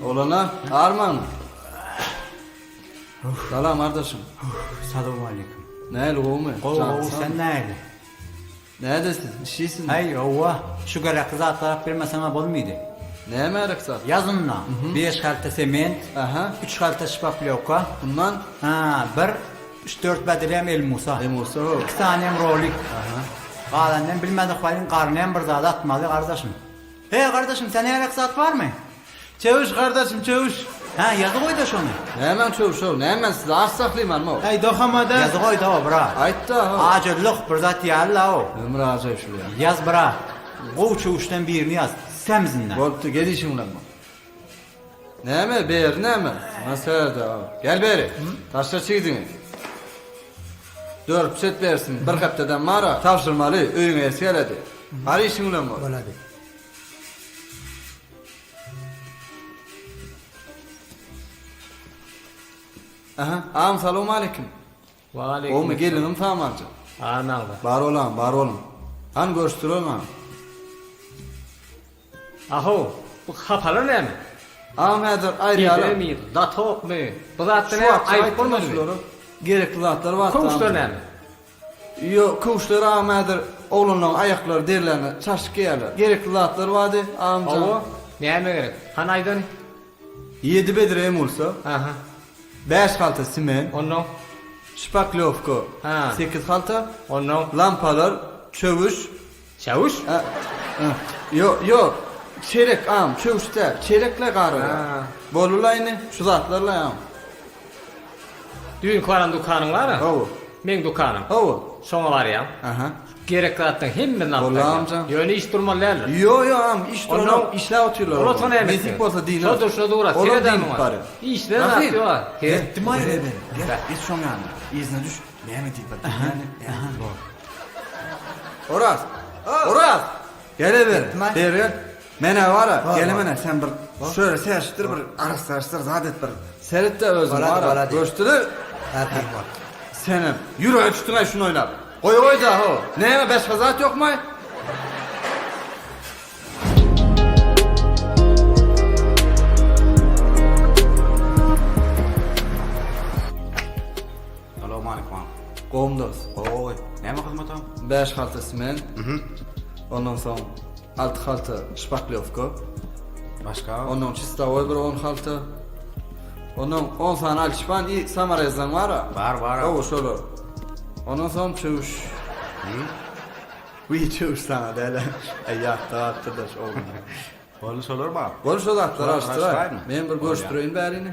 Olana, armaň. Salam gardaşym. Salowmaleýkim. Nähili gowumy? Gowy gowy sen nähili? Nädesiz? Işleýsiňmi? Häý, howwa. Şu gerekli zatlary alyp bermeseň-ä bolmydy. Näme gerek zat? Ýaz onda. Beş halta sement. Aha. Üç halta şpaklýowka. Mundan? Ha, bir, üç-dört bedrem elmusa. Elmusa, ho. Iki sanyam rolik. Aha. Galanynam bilmedik welin, garynam bir zada atmaly, gardaşym. Heý, gardaşym, sende gerek zat barmy? Çöwüş, gardaşym, çöwüş. Hä, ýazy goý-da şony. Nämäň çöwüşi-ow? Näme men sizi aç saklaýmanmy-ow? Äý, dokamada. Ýazy goý-da-ow, bra. Aýt-da, how. Ajyllyk, bir zat ýaly-la-ow. Ömür ajaýyp şul ýa. Ýaz, bra. Gowy çöwüşden birini ýaz. Semzinden. Bolupdy, gel işiň bilen bol. Näme, beri näme? Maňa seret-ow. Gel beri. Taşla çigdiňi. Dörüp set bersin. Bir hepdeden bar-a, tabşyrmaly, öýüňe esgeredi. Bar işiň bilen bol. Bolady. Aha, agam salowmaleýkim. Waleýkim. Gowmy gelniňim samanjyk. Arnaňda. Bar olam, bar boluň. Hany görüşdireli maňa. Ahow, bu hapalar näme? Agam häzir aýyrýaly. Bedremi, latokmy? Bu zatda Şu näme wagtça aýyp aýtdym bolmadymy? şulara. Gerekli zatlar bar. Köwüşler näme? Ýok, köwüşler agam häzir oglanlaryň aýaklary derilerine çaşyk geýýärler. Gerekli zatlar bardy, agamjan. Hawa, näme gerek? Hany aýdany? Ýedi bedre emulsiýa. Aha. Bäş halta sement. Onnoň? Şpaklýowka. Ha. Sekiz halta. Onnoň? Lampalar, çöwüş. Çöwüş? A, ýok, ýok. Çelek agam, çöwüş däl. Çelekle garylýar. Ha. Boldy-la indi, şu zatlar-la agam. Düýnki baran dükanyň bar-a? Hawa. Meň dükanym. Hawa. Şoňa barýaň. Aha. Gerek zatlaryň hemmesini alyp Boldy gaýdýaň. amca. Ýöne iş durmaly däldir. Ýo, ýo agam, iş duranok, Onnoň işläp otyrlar Olar olar. soň näme Nesip etsin? bolsa dynar. Şo durşuna durar. Olar Seredem dynyp muňa. barýar. Işden zat Rahym. ýok-a. Seret. Etdim aý. Gel, gel, geç şoň ýanyna. Yzyna düş. Näme diýip bir diňläni. Bor. Oraz! Oraz! Geleber. Beri gel. Menä bar-a, gelemene, sen bir şöyle serişdir, bir arassalaşdyr, zat et bir. Seret-de özüň bar-a, görüşdüler. Senem, ýürege düşdüň-aý şuny oýlap. Goý, goý-da, ho. Näme, başga zat ýokmaý? Salowmaleýkim agam. Gowmy dos? Gowy. Näme hyzmat agam? Bäş halta sement. Ondan soň alty halta şpaklýowka. Başga? Ondan çistawoý bir on halta. Ondan on sany alçypan i samarezden bar-a. Bar, bar. Hawa, şolar. Ondan soň çöwüş. Wiý, çöwüş saňa däl-ä. Äý, ýatda galypdyr-da şu oglan. Boldy şolar bar. Boldy şo zatlary alyşdyraý. Men bir görüşdireýin bärini.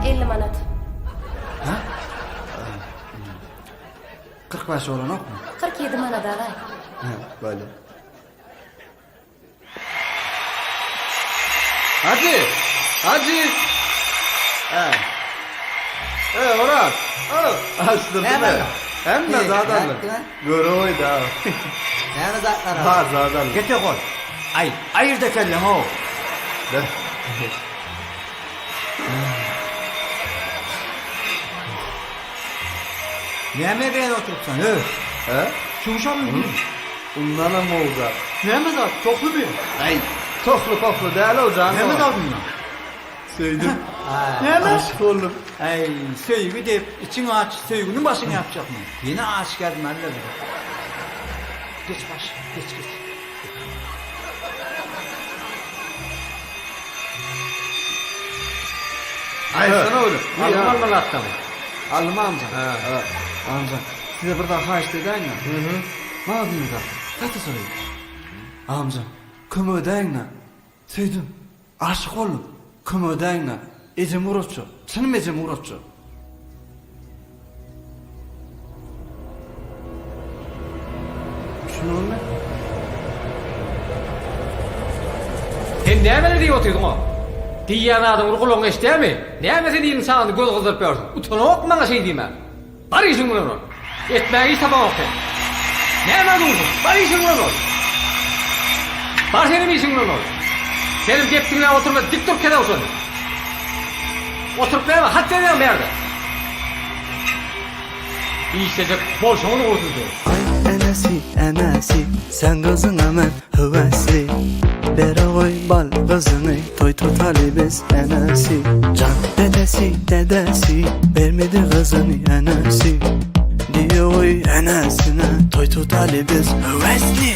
50 manat. Hä? 45 bolanokmy? 47 manat alaý. Hä, bolýa. Hajy! Hajy! Hä. E, Oraz! Açdyrdy Näme? Hemme zat aldyk. Görewoý da. Näme zatlar aldyk? Bar zat aldyk. Getir goý. Aý, aýyrda kelleňi-ow. Ber. Näme beýle oturypsyň, öý? Hä? Çuş alyndy. Undanam gowja. Näme zat, tohlumy? Äý, tohly-pohly däl-ow jan. Näme zat unda? Söýdüm. Näme? Aşyk boldum. Äý, söýgi diýip, içiň aç, söýgini başyňa ýapjakmy? Ýene aşyk ädmeli-le bize. Geç baş, geç, geç. Aýtsana ony. Aldym almaly atdamy? Aldym amca. Amca, size bir zat haýyşt edäýin-dä. Maňa bir zat. Gaty soraýyn. Amca, kömek edäýiň-dä. Söýdüm. Aşyk boldum. Kömek edäýiň-dä. Ejem ugratjak. Çynym ejem ugratjak. Düşündiňizmi? Sen nämeler diýip otyrdyň-o? Diýýän zadyň bir gulagyň eşidýärmi? Näme sen iliň çagasyny göz gyzdyryp ýörsüň? Utanaňokmy maňa şeý diýmäge? Bar işiň bilen bol. Etmäge iş tapaňok sen. Nämä dursuň? Bar işiň bilen bol. Bar senem işiň bilen bol. Senem gep diňläp oturma, dik durup kezäw şony. Oturyp näme, hat ýazýaň bärde. Işlejek bolşuňyz gursun seniň. Aý enesi enesi sen gyzyňa men höwesli Bere goý bal gyzyňy toý tutaly biz enesi Jan dedesi dedesi bermedi gyzyny enesi Diýe goý enesine toý tutaly biz höwesli.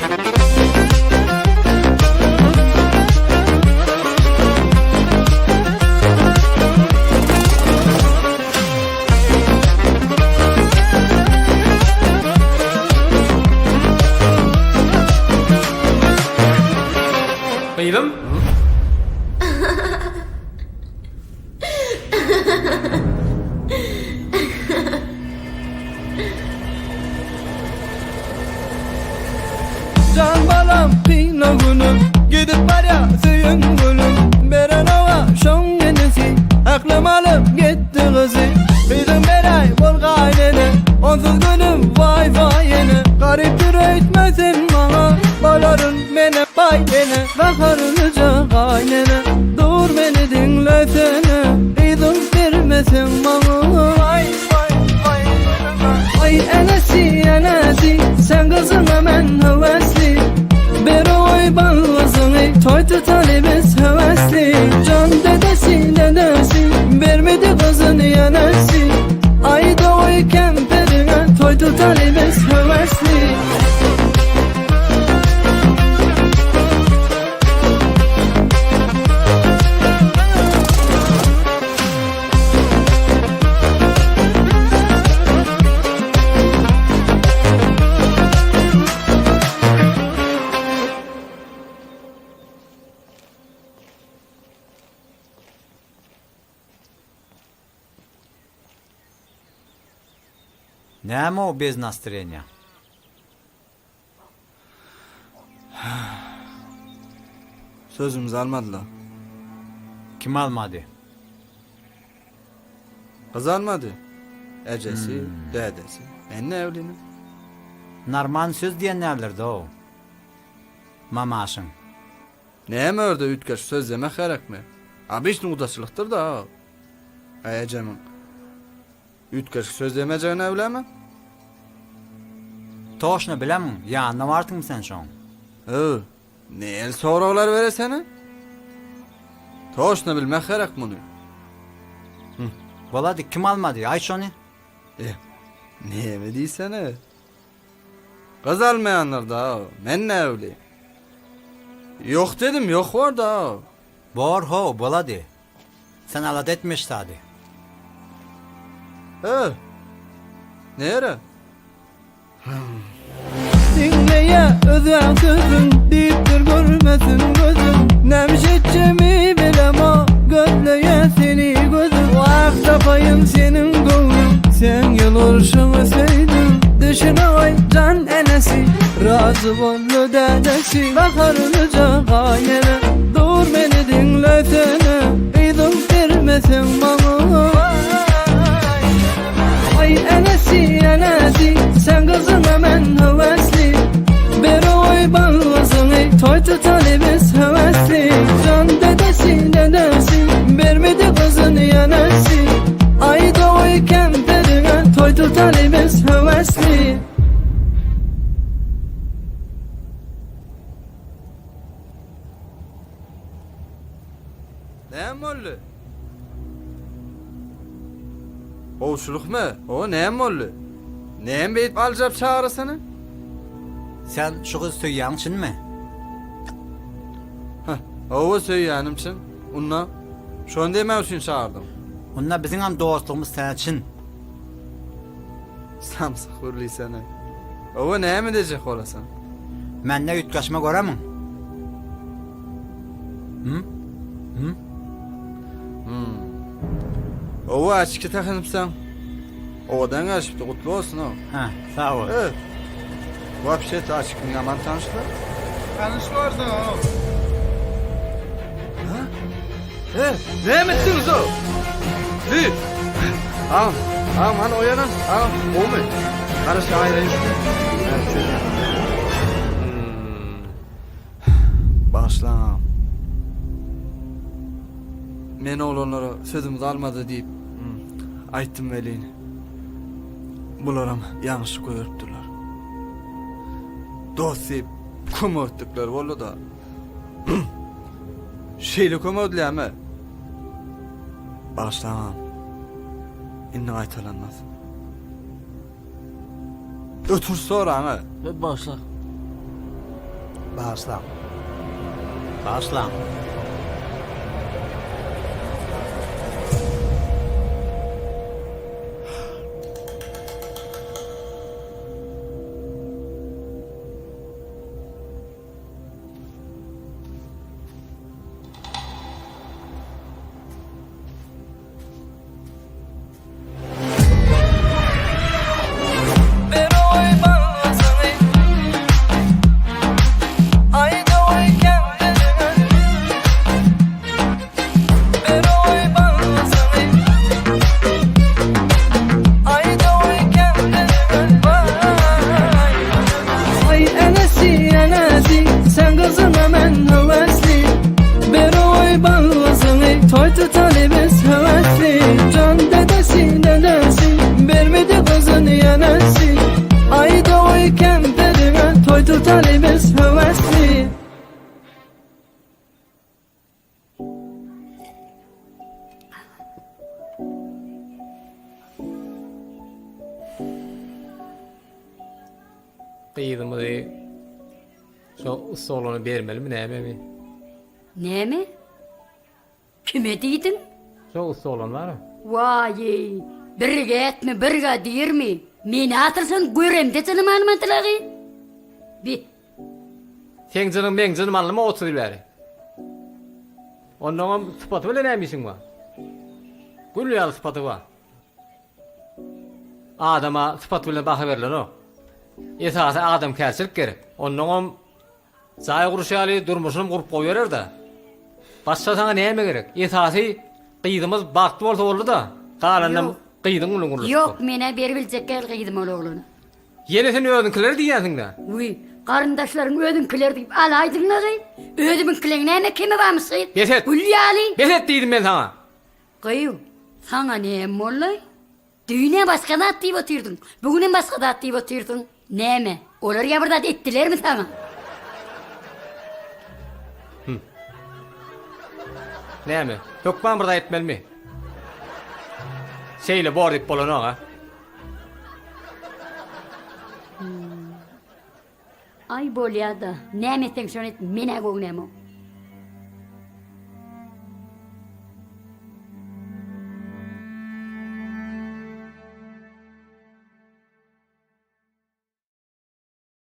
Gyzym? Jan balam kyn günüm Gidip barýa söýen gülüm Beren owa şoň enesi Aklym alyp gitdi gyzy Gyzym beräý bol gaýnene Onsuz günüm waý waý ene Garypdyr öýtme sen maňa Bolaryn menem baý ene Gaharylyja gaýnene Dur meni diňlesene Yzyň bermeseň maňa Waý waý waý Aý enesi enesi Sen gyzyňa men höwesli Ber oý bal gyzyňy Toý tutaly biz höwesli Jan dedesi dedesi Bermedi gyzyny enesi Aýda oý kemperiňe Toý tutaly biz höwesli Näme o bez nastreniýa? Sözümizi almadylar. Kim almady? Gyz almady. Ejesi, dädesi. Men näbilini? Narman söz diýen nälerdi-ow? Mamaşyň. Näme örde üýtgeşik söz demek gerekmi? Obyçny gudaçylykdyr-da. Äý ejemiň üýtgeşik söz demejegini näbilämi? Toşna bilemin, ýanyna bardyňmy sen şoň? Öw, näl soraglar beresene? Toşna bilmek gerek muny. Bolady, kim almady, aýt şony? E, näme diýsene? Gyz almaýanlar-da, men näbili? Ýok dedim, ýok bar-da. Bor how, bolady. Sen alada etme hiç zady. Ö, nere? Diňleýä özgäň sözün Diýipdir görmesin gözüm Nämiş etjemi bilemok Gözleýä seni gözüm Wah tapaýyn seniň göwnüň Seň ýylgyrşyňy söýdüm Düşüne goý jan enesi Razy boldy dädesi Gaharlyja gaýnene Dur meni diňlesene Yzyň bermeseň maňa Aý enesi enesi Sen gyzyňa men höwesli Ber oý bal gyzyňy Toý tutaly biz höwesli Jan dedesi dedesi Bermedi gyzyny enesi Aýda oý kemperiňe Toý tutaly biz höwesli Näme boldy? Gowşulykmy? O näme boldy? Näme beýdip aljyrap çagyrasyny? Sen şu gyzy söýýäň çynmy? Hah, hawa söýýänim çyn. Unda, şony diýmek üçin çagyrdyň. Onda biziňem dostlugymyz saňa çyn. Samsyk gürleýsen-aý. Owa näme diýjek bolasan? Mende üýtgeşme göremiň? Hüm? Hüm? Owa açki takynypsaň. Owadan gelşipdi, gutly bolsun-ow. Hä, sag bol. E, Wapşet açkiň ýaman tanyşlar. Tanyş borsuň-ow. E, näme etdiňiz-ow? Hi! Agam, agam, hany oýanan, agam, gowumy? Garaş, aýraýyn şuny. Hä, çözýän. Bagyşlaň agam. Men oglanlara sözümizi almady diýip aýtdym welin, bularam ýalňyşlyk goýberipdirler. Dost diýip kömek etdikleri boldy-da. Şeýle kömek edilýärmi? Bagyşlaň agam. Indi gaýtalanmaz. Ötünç soraň-a. Bagyşla. Bagyşlaň. Bagyşlaň. Ay enesi enesi sen kızına men hevesli Bir oy balızını toy tutalı biz hevesli Can dedesi dedesi vermedi kızını yenesi Ay da oy kemperine toy tutalı biz hevesli Gyzymyzy şo ussa oglana bermelimi nämemi? Näme? Kime diýdiň? Şo ussa oglan bar-a. Waý-eý, birge etme, birge diýrmi? Meni atyrsaň göremde jynym almadylar-y. Bi. Seň jynyň meň jynym alnymy 30 ýyl bäri? Onnoňam sypaty bilen näme işiň bar? Gül ýaly sypaty bar. Adama sypat bilen baha berlenok. Esasy adamkärçilik gerek. Onnoňam jaý guruşy ýaly durmuşynam gurup goýberer-dä. Başga saňa näme gerek? Esasy gyzymyz bagtly bolsa boldy-da. Galanynam gyzyň bilen gurluşyp. Ýok, men-ä beribiljek däl gyzymy ol oglana. Ýene sen özüňkileri diýýänsiň-dä. Wiý, garyndaşlaryň özüňkiler diýip alaýdyň-la gyz. Özümiňkileň näme kemi barmyş gyz? Bes et! Gül ýaly. Bes et diýdim men saňa! Gyýw, saňa näme boldy? Düýn-ä başga zat diýip otyrdyň, bu günem başga zat diýip otyrsyň. Näme, olar ýa bir zat etdilermi saňa? Hüm. Näme, hökman bir zat etmelimi? Şeýle bor diýip bolanok-a. Aý, bolýa-da, näme etseň şony et, men-ä göwnämok.